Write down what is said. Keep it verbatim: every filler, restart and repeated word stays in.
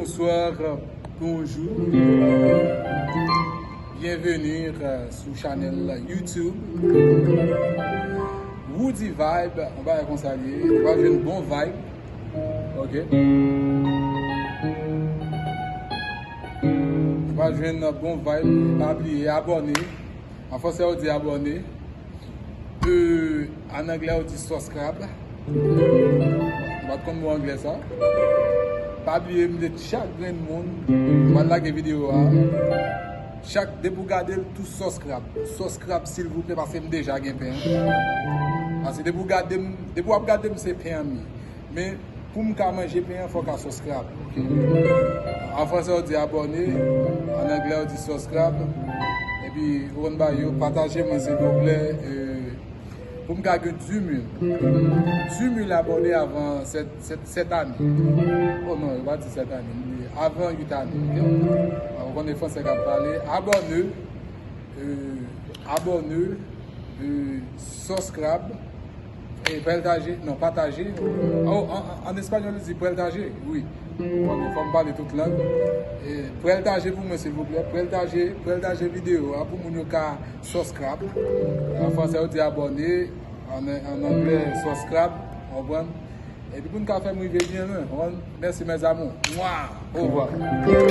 Bonsoir, bonjou. Byenveni, euh, sou chanèl YouTube Roody Vibe. Yon bagay konsa l ye. Ou va jwenn bon vibe. Ok. Ou va jwenn bon vibe. Pa bliye abòne. An fransè, yo di abòne. Euh, an anglè, yo di subscribe. M pa t konn mo anglè sa. Pa bliye, m mande chak grenn moun, m al lage videyo a. Chak, depi w gade l, tou subscribe. Subscribe, silvouplè, paske m deja gen pen an. Paske depi w gade m, depi w ap gade m, se pen an m ye. Men, pou m ka manje pen an, fò w ka subscribe. Ok? An fransè, yo di abòne. An anglè, yo di subscribe. Epi, ou konn bagay yo, pataje mwen, silvouplè. Euh, pou m ka gen dis mil. Dis mil abòne avan sèt, sèt, sèt ane. Oh non, yo pa di sèt ane, m bliye. Avan uit ane, ok? Ou konnen fransè k ap pale. Abòne, euh, abòne, euh, subscribe, e pataje, non, pataje. Oh, an, an, an espanyòl, yo di pataje, wi. Bon, fò m pale tout lang. E pataje pou mwen, silvouplè. Pataje, pataje videyo a pou moun yo ka subscribe. An fransè, yo di abòne. An, an anglè, subscribe. Ou konprann? Epi pou n ka fè m rive byen lwen. Ou konprann? Mèsi, mes amours. Mwa! Au revoir.